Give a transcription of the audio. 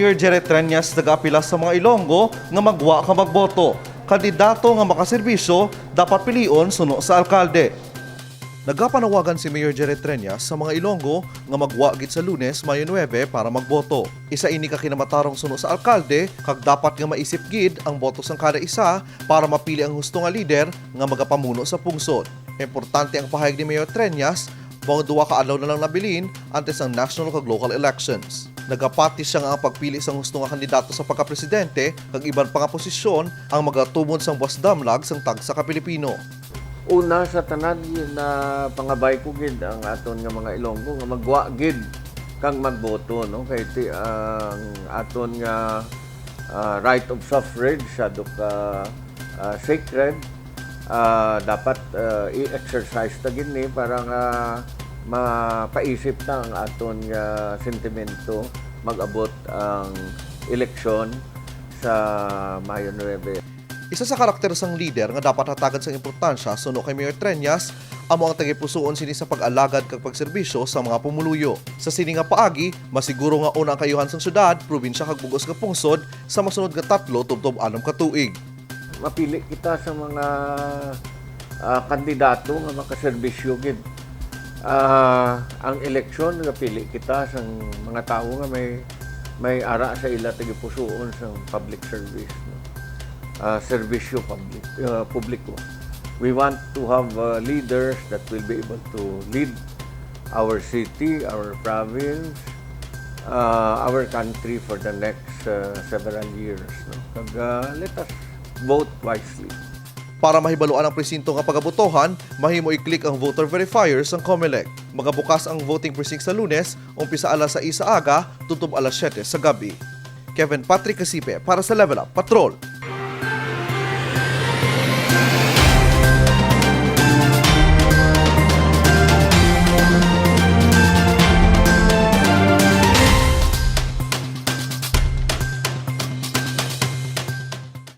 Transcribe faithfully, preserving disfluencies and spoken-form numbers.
Mayor Jerry Treñas nag-apila sa mga Ilonggo nga magwa ka magboto. Kandidato nga makaserbisyo dapat pilion suno sa alkalde. Nagapanawagan si Mayor Jerry Treñas sa mga Ilonggo nga magwa gid sa Lunes, Mayo nuebe, para magboto. Isa ini ka kinamatarong suno sa alkalde, kag dapat nga maisip gid ang boto sang kada isa para mapili ang husto nga lider nga magapamuno sa pungsod. Importante ang pahayag ni Mayor Treñas, mga duha ka adlaw na lang nabilin antes ang national kag local elections. Nagapati siya nga ang pagpili sang husto nga kandidato sa pagkapresidente kag iban pa nga posisyon ang magatumod sang buas damlag sang tagsa ka Pilipino. Una sa tanan, na pangabay ko gid ang aton nga mga Ilonggo nga magwa gid kang magboto, no? Kay ti-, ang aton nga, ah, right of suffrage sa duka, ah, sacred, ah, dapat, ah, i-exercise ta gid ni para nga mapaisip ta ang aton nga sentimento mag-abot ang eleksyon sa Mayo nuebe. Isa sa karakter sang lider nga dapat hatagan sang importansya suno kay Mayor Treñas amo ang tagipusuon sini sa pag-alagad kag pagserbisyo sa mga pumuluyo. Sa sini nga paagi, masiguro nga una ang kaayuhan sang syudad, probinsya kag bug-os nga pungsod sa masunod nga tatlo tubtob anom ka tuig. Mapili kita sa mga, ah, kandidato nga makaserbisyo gid. Ah, ang eleksyon, napili kita sang mga tawo nga may, may ara sa ila tagipusuon sang public service, no? Ah, serbisyo public, ah, publiko. We want to have, ah, leaders that will be able to lead our city, our province, ah, our country for the next, ah, several years, no? Kag, ah, let us vote wisely. Para mahibaluan ang presinto nga pagabotohan, mahimo i-click ang voter verifier sang Comelec. Magabukas ang voting precinct sa Lunes, umpisa alas sais sa aga tubtob alas siyete sa gab-i. Kevin Patrick Casipe para sa Level Up Patrol.